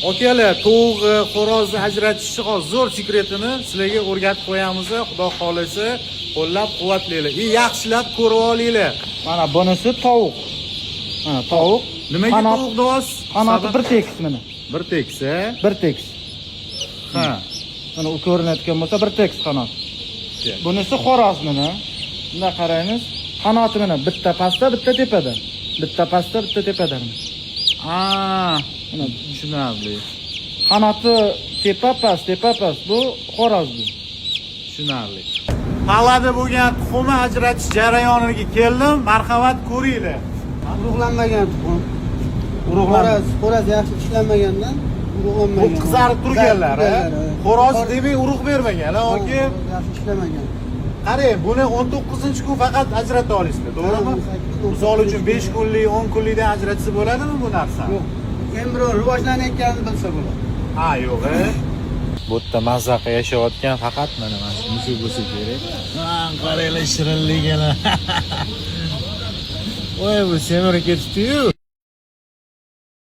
Akalar, tovuq, xo'rozni ajratishni hozir zo'r секрет ini sizlarga o'rgatib qo'yamiz. Xudo xohlasa, qo'llab quvvatlanglar. И yaxshilab ko'rib olinglar. Mana bunisi tovuq. Mana tovuq. Nimaga tovuq deyapsiz? Qanoti Sabab? bir tekis mana. Bir tekis, a? Bir tekis. Ha. Mana u ko'rinayotgan bo'lsa, bir tekis qanot. Bunisi xo'roz mana. Bunday qaraymiz. Qanoti mana bitta pastda, bitta tepada. Bitta pastda, bitta tepada mana. Ha, Mana tushunarli. qanoti tepa past, tepa past. Bu xo'roz bu. Tushunarli. Palada bo'lgan tuxumni ajratish jarayoniga keldim. Marhamat, ko'ringlar. Urug'lanmagan tuxum. Urug'lan. Xo'roz yaxshi ishlanmagandan Bu urug'lanmagan. qizarib turganlar, a? Xo'roz demak urug' bermagan, a, aka? Yaxshi ishlamagan. Qarang, buni 19-kun faqat ajrata olasizlar, to'g'rimi? Ha, 18. Misol uchun 5 kunlik, 10 kunlikdan ajratsa bo'ladimi bu narsani? Yo'q. Embrion rivojlanayotganini bilsa bo'ladi. Ha, yo'q, e. Bu yerda mazza qilib yashayotgan faqat mana shu mushuk bo'lsa kerak. Ha, qaranglar shirinligini. Voy, bu semirib ketibdi-yu.